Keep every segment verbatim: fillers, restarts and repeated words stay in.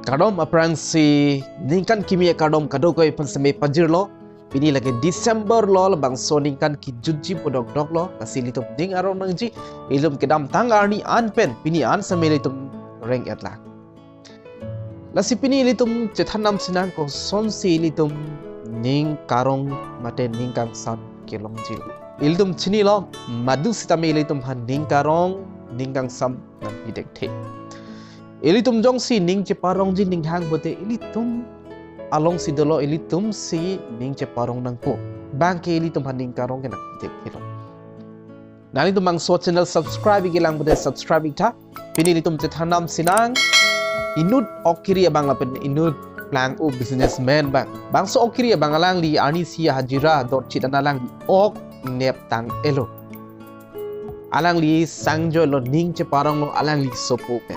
Kardom aphrangsi ningkan kimi akardom kadokave aphan seme pajirlo. Pini lake December lo, labangso ningkan kejutji po dokdok lo. Lasi ilitum ning arong nangji, ilitum kedamtang arni an pen pini an seme ilitum reng-et lang. Lasi pini ilitum chethan nam sinang kosonsi ilitum ning karong mate ning kangsam kelongji. Ilitum chinilo, madu sitame ilitum aphan ning karong, ning kangsam nangpi thekthe. Ilitum jongsi ning cheparongji ninghang pote ilitum alongsi dolo, ilitumsi ning cheparong nangpo. Bangke ilitum aphan ning karong ke nangpi thekthelo. Nanglitum bangso channel subscribe-ik kelang pote subscribe-ik tha. Pini ilitum chethan nam sinang inut ok kiri abang lapen inut plang-o businessman abang. Bangso ok kiri abang alangli arni isi hajira dorchit an alangli ok neptang-etlo. Alangli sangjoilo, ning cheparonglo alangli sopo pen.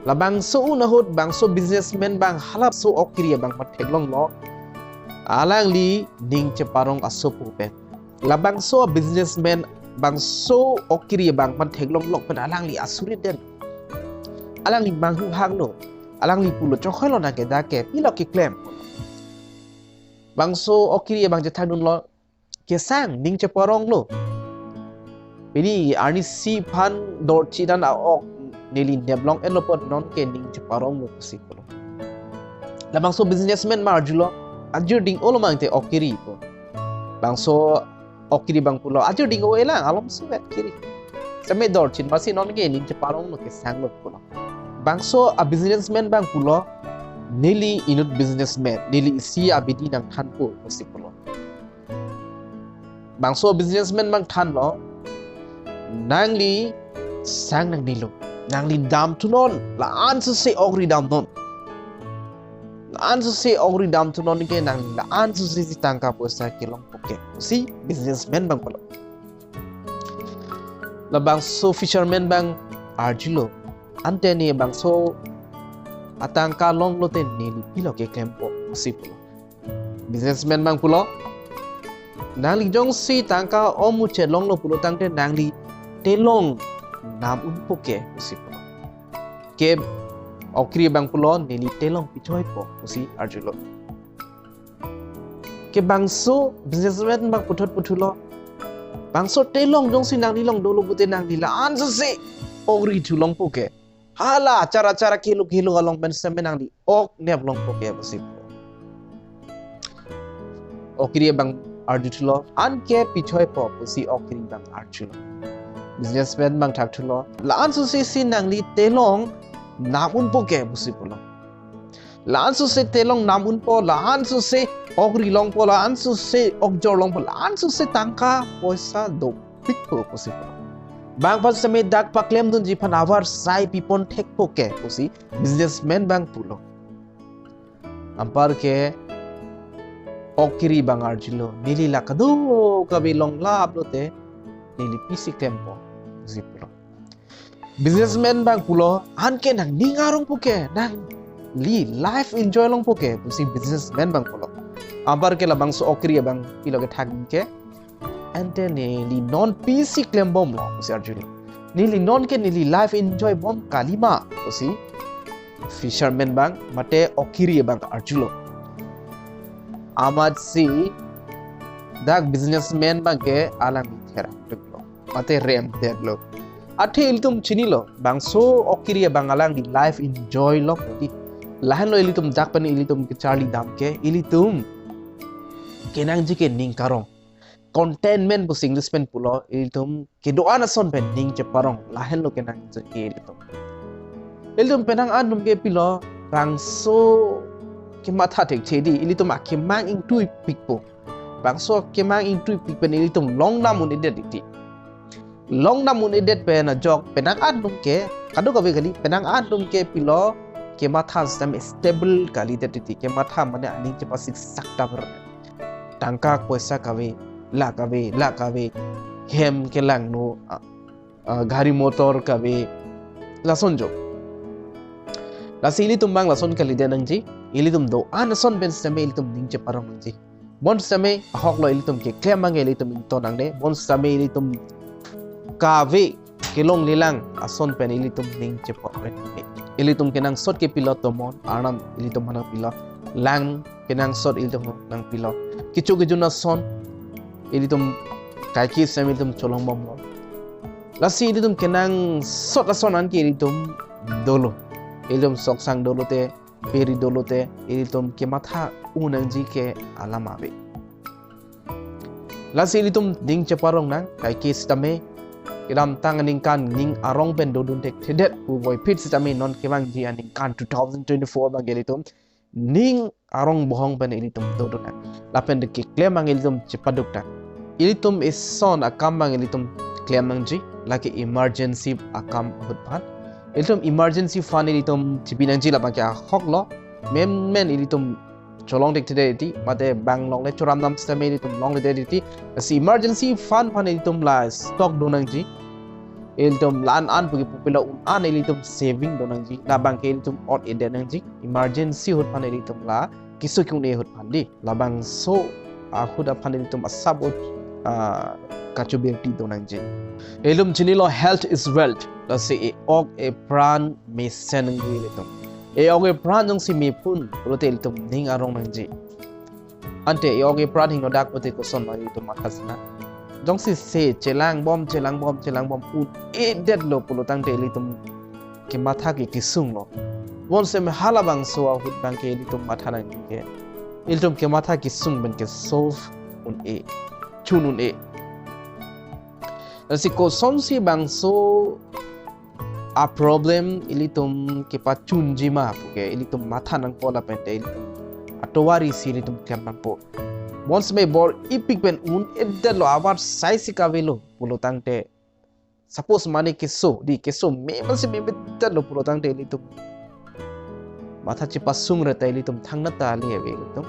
Labangso un ahut bangso businessman abang halabangso ok kiri abang aphan theklonglo, alangli ning cheparong asopo pen. Labangso businessman, bangso ok kiri abang aphan theklonglok pen alangli asurit det. Alangli manghu hanglo. Alangli pulo, chokhoilo nang ke dak ke, pilo keklem. Bangso ok kiri abang chethakdunlo, kesang, ning cheparonglo. Pini arni isi aphan dorchit an a-ok neli neplong-etlo apot non ke ning cheparonglo pusi pulo. Labangso businessman abang arjulo, ajir ding-olo mangte ok kiri pu. Bangso ok kiri abang pulo, ajir ding-o-e lang, alom suet kiri. Seme dorchit masi non ke ning cheparonglo, kesanglo pulo. Bangso a businessman abang pulo, neli inut businessman, neli isi abidi nangthanpo pusi pulo. Bangso businessman abang thanlo, nangli sang nangnelo, nangli damthunon, la-an sose ok ri damnon. La-an sose ok ri damthunon ke nangli la-an sose si tangka poisa kelongpo ke, pusi businessman abang pulo. Labangso fisherman abang arjulo, ante ne bangso atangka longlo te neli pilo keklempo pusi pulo. Businessman abang pulo, nangli jongsi tangka omuche longlo pulo tangte nangli telong nam unpo ke pusi pulo. Ke ok kiri abang pulo, neli telong pichoipo pusi arjulo. Ke bangso businessman abang puthot puthulo, bangso telong jongsi nangli along dolo pote nangli la-an sose ok ri thu longpo ke. Hala achar achar kilo kilo along pen seme nangli ok neplongpo ke pusi pulo. Ok kiri abang arjuthulo, anke pichoipo pusi ok kiri abang arjulo. Businessman abang thakthulo, la-an sose si nangli telong nam unpo ke pusi pulo. La-an sose telong nam unpo, la-an sose ok ri longpo, la-an sose ok jor longpo, la-an sose tangka poisa dopikpo pusi pulo. Bang aphan seme dak paklemdunji aphan avarsai pipon thekpo ke pusi businessman abang pulo. Anparke ok kiri abang arjulo, neli la kadokave longlaplo te neli pisi klempo pusi pulo. Businessman abang pulo, anke nang ning arongpo ke, nangli life enjoy longpo ke pusi businessman abang pulo. Anparke labangso ok kiri abang pilo kethak ke, ante neli non pisi klembomlo pusi arjulo. Neli non ke neli life enjoy bom kalima pusi fisherman abang mate ok kiri abang arjulo. Amatsi dak businessman abang ke alangli therak tuklo mate rem detlo. Athe ilitum chinilo, bangso ok kiri abang alangli life enjoy lok lagi. Lahenlo ilitum dak pen ilitum kecharli dam ke, ilitum kenangji ke ning karong. Contentment pusi English pen pulo, ilitum kedo-an ason pen ning cheparong, lahenlo kenangji ke ilitum. Ilitum penang an atum ke pilo, bangso kematha thekthe di, ilitum akemang ingtuipikpo. Bangso akemang ingtuipik pen ilitum long nam un-edet titi. Long nam un-edet pen ajok penang an atum ke, kadokave kali, penang an atum ke pilo, kematha system stable kalidet titi, kematha mane aning chepasik sak ta ver. Tangka poisa kave, la kave, la kave, hem kelangno, a, a, gari motor kave, lason jo. Lasi ilitum abang lason kalidet nangji, ilitum do-an ason pen seme ilitum ning cheparong nangji. Bon seme ahoklo ilitum keklem abang ilitum ington nangne, bon seme ilitum kave kelonglelang ason pen ilitum ning cheparong nangne. ilitum kenangsot kepilo tomon, Arnam ilitum aphan nangpilo. Lang kenangsot ilitum aphan nangpilo. Kecho kejun ason ilitum kaike sitame ilitum cholongbomlo. Lasi ilitum kenangsot ason anke ilitum dolo. Ilitum soksang dolo te, peri dolo te, ilitum kematha un nangji ke alam ave. Lasi ilitum ning cheparong nang, kaike sitame kedamtang aningkan ning arong pen dodun thekthedet pu voiphit sitame non kevangji aningkan two thousand twenty-four abang ke ilitum ning arong bohong pen ilitum dodun nang. Lapen de keklem abang ilitum chepaduk nang. Ilitum eson akam abang ilitum klem nangji, lake emergency akam ahut aphan. Ilitum emergency fund ilitum chipi nangji, labang ke ahoklo. Menmen ilitum cholong thekthedet titi, mate bang longle choram dam sitame ilitum long thekthedet titi. Lasi emergency fund aphan ilitum la stock do nangji. Ilitum la-an an puke pupilo, un an ilitum saving do nangji. Labang ke ilitum ot-edet nangji. Emergency ahut aphan ilitum la keso ke-un-e ahut aphan dei. Labangso ahut aphan ilitum asap ahut, ah, kachobirti do nangji. Ilitum chinilo health is wealth. Lasi e-ok epran mesen nangji ilitum. E-ok epran jongsi mepun pulote ilitum ning arong nangji. Ante e-ok epran hingnodak pulote koson ma ilitum matha sina. Jongsi se chelangbom, chelangbom, chelangbom un-edetlo pulotangte ilitum kematha ke kesunglo. Bonseme halabangso ahut abang ke ilitum matha nangji ke, ilitum kematha kesung pen ke solve un-e, chun un-e. Lasi kosonsi bangso a-problem ilitum kepachunji ma puke ilitum matha nangpo, lapente ilitum atovar isi ilitum klem nangpo. Bonseme bor-ipik pen un-edetlo, avarsai si kavelo pulotangte, suppose mane keso dei, keso me masi me medet lo pulotangte ilitum matha chepasung reta ilitum thangnat ta ali ave ilitum.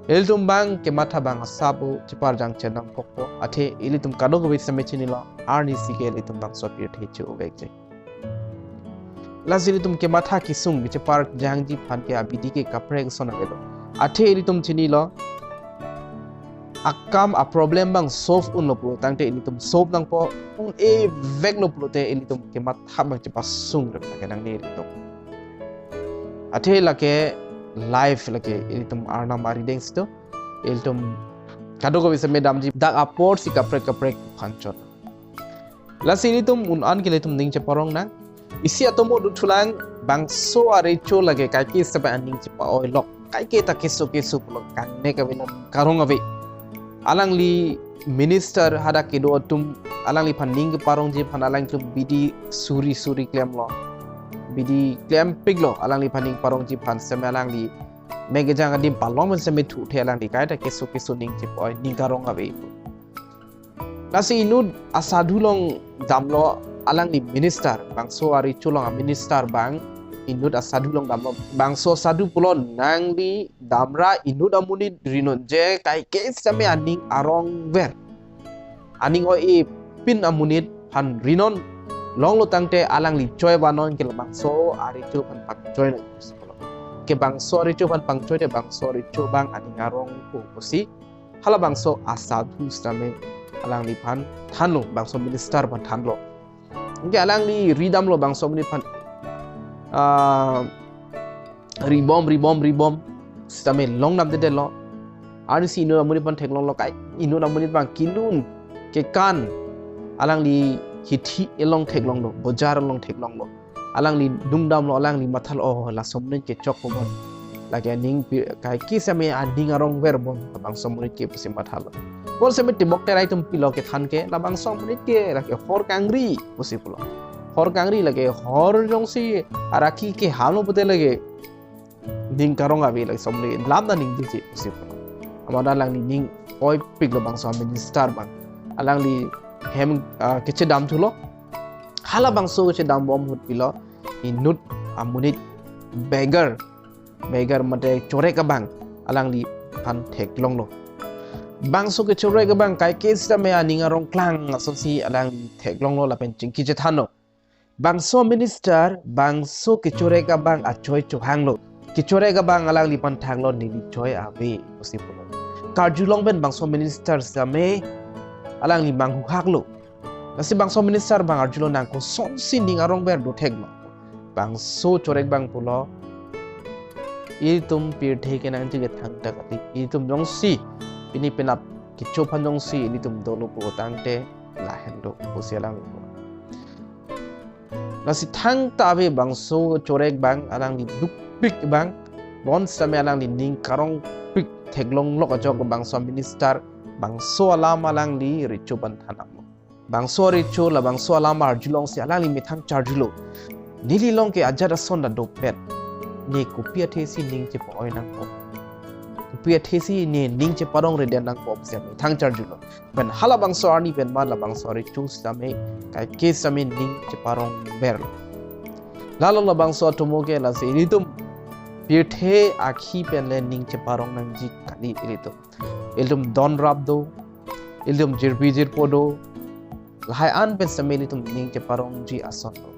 Ilitum abang kematha abang asap ahut cheparjang chenam kokpo. Athe ilitum kadokave sitame chinilo, arnisi ke ilitum bangso pirthe che-ovekji. Lasi ilitum kematha kesung kecheparjangji aphan ke abidi ke kaprek ason avelo. Athe ilitum chinilo, akam a-problem abang solve unlo pulotangte ilitum solve nangpo, un-e veklo pulote ilitum kematha abang chepasung rep lake nangne ilitum. Athe lake life lake ilitum Arnam arideng sito, ilitum kadokave sitame damji dak apor si kaprek kaprek aphan chot. Lasi ilitum un an ke ilitum ning cheparong nang. Isi atomo dothulang, bangso arecho lake kaike sitame aning chepa-oilok. Kaike ta keso keso pulo kangnek ave, non karong ave. Alangli minister hadak kedo atum alangliphan ning keparongji aphan alangtum bidi suri suri klemlo. Bidi klempiklo alangliphan ning parongji aphan, seme alangli mek kejang adim palong pen seme thuthe alangli kaita keso keso ning chepa-oi, ning karong ave. Lasi inut asadhu along damlo alangli minister, bangso arecho along a-minister abang inut asadhu along damlo. Bangso asadhu pulo, nangli damra inut amonit ri nonji, kaike sitame aning arong ver, aning oi-e pin amonit aphan ri non. Longlo tangte alangli choi vanon ke labangso arecho aphan pangchoi non pusi pulo. Ke bangso arecho aphan pangchoi te bangso arecho abang aning arongpo pusi halabangso asadhu sitame alangliphan thanlo, bangso minister aphan thanlo. Anke alangli ri damlo bangso amonit aphan, ah, ribom, ribom, ribom sitame long damdedetlo. Arnisi inut amonit aphan theklonglo, kai inut amonit abang kinun kekan alangli hithi along theklonglo, bojar along theklonglo. Alangli dungdamlo, alangli mathalo, oh, laso amonit ke chokpo bon. Lake aning pi-, kaike sitame aning arong ver bon labangso amonit ke pusi mathalo. Bonseme tebok terai atum pilo kethan ke, labangso amonit ke lake hor kangri pusi pulo. Hor kangri lake hor jongsi arakhi ke halo pute lake ning karong ave, laso amonit lam ta ningjeje pusi pulo. Amat alangli ning oipiklo bangso minister abang. Alangli hem, ah, kechedam thulo. Halabangso kechedambom ahut pilo, inut amonit beggar, beggar mate chorek abang alangliphan theklonglo. Bangso kechorek abang kaike sitame aning arong klang asonsi alangli theklonglo lapen chingki chethanlo. Bangso minister bangso kechorek abang achoi chohanglo. Kechorek abang alangliphan thanlo, neli choi ave pusi pulo. Karjulong pen bangso minister sitame alangli manghuhaklo. Lasi bangso minister abang arjulo, nang kosonsi ning arong ver dotheklo? bangso chorek abang pulo, ilitum pirthe kenangji ke thangta kali. Ilitum jongsi pini penap kecho aphan jongsi ilitum dolo pu tangte lahenlo pusi alang ipo. Lasi thangta ave bangso chorek abang alangli dukpik abang, bonsitame alangli ning karongpik theklonglok ajok bangso minister bangso alam alangli recho abang thanam. Bangso recho la bangso alam arjulongsi alangli methang charjulo. Neli along ke ajat ason ta dopet. Ne kopi athesi ning chepa-oi nangpo, kopi athesi ne ning cheparongre det nangpo pusi methang charjulo. Pen halabangso arni pen ma labangso recho sitame kaike sitame ning cheparongver. Lalo labangso atomo ke lasi ilitum pirthe akhi pen le ning cheparong nangji kali ilitum. Ilitum don rap do, ilitum jirpi jirpo do, lahai an pen sitame ilitum ning cheparongji ason do.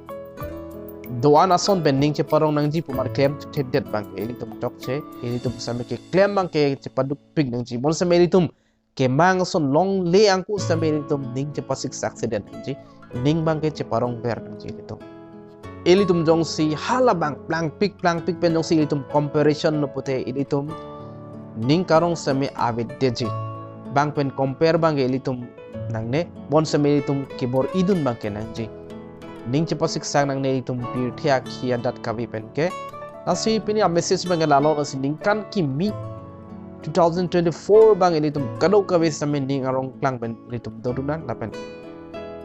Do-an ason pen ning cheparong nangji pu mar klem chukthedet abang ke ilitum chokche, ilitum sitame keklem abang ke chepadukpik nangji. Bonsitame ilitum kemang ason longle angku sitame ilitum ning chepasiksak sedet nangji, ning abang ke cheparongver nangji ilitum. Ilitum jongsi halabang plangpik plangpik pen jongsi ilitum comparison lo pute ilitum ning karong sitame avedetji. Bang pen compare abang ke ilitum nangne, bonsitame ilitum kebor-idun abang ke nangji. Ning chepasiksak nangne ilitum pirthe akhi adat kave pen ke. Lasi pini amessage abang ke lalo, lasi ningkan kimi two thousand twenty-four abang ilitum kadokave sitame ning arong klang pen ilitum dodun nang lapen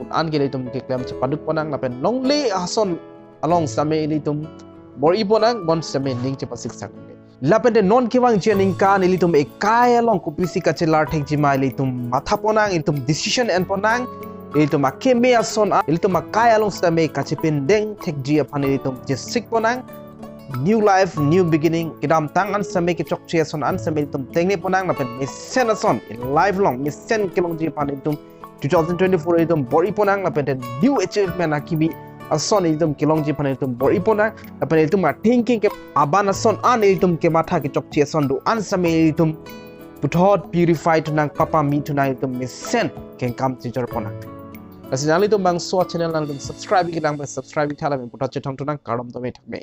un an ke ilitum keklem chepadukpon nang lapen longle ason along sitame ilitum bor-ipon nang, bonsitame ning chepasiksak nangne. Lapen te non kevangji aningkan ilitum ekai along kopisi kachelar thekji ma ilitum mathapon nang, ilitum decision enpon nang, ilitum akeme ason a, ilitum akai along sitame kachepindeng thekji aphan ilitum chesikpon nang. New life, new beginning, kedamtang an sitame kechokche ason an sitame ilitum tengnepon nang, lapen mesen ason, life along mesen kelongji aphan ilitum two thousand twenty-four ilitum bor-ipon nang, lapen te new achievement akimi ason ilitum kelongji aphan ilitum bor-ipon nang, lapen ilitum a thinking ke aban ason an ilitum kematha kechokche ason do an sitame ilitum puthot purify thu nang, papa mi thu nang, ilitum mesen kengkam chejorpon nang. Lasi nanglitum bangso channel nanglitum subscribe kelang pen subscribe thala pen puthot chethong thu nang, kardom tame thakme.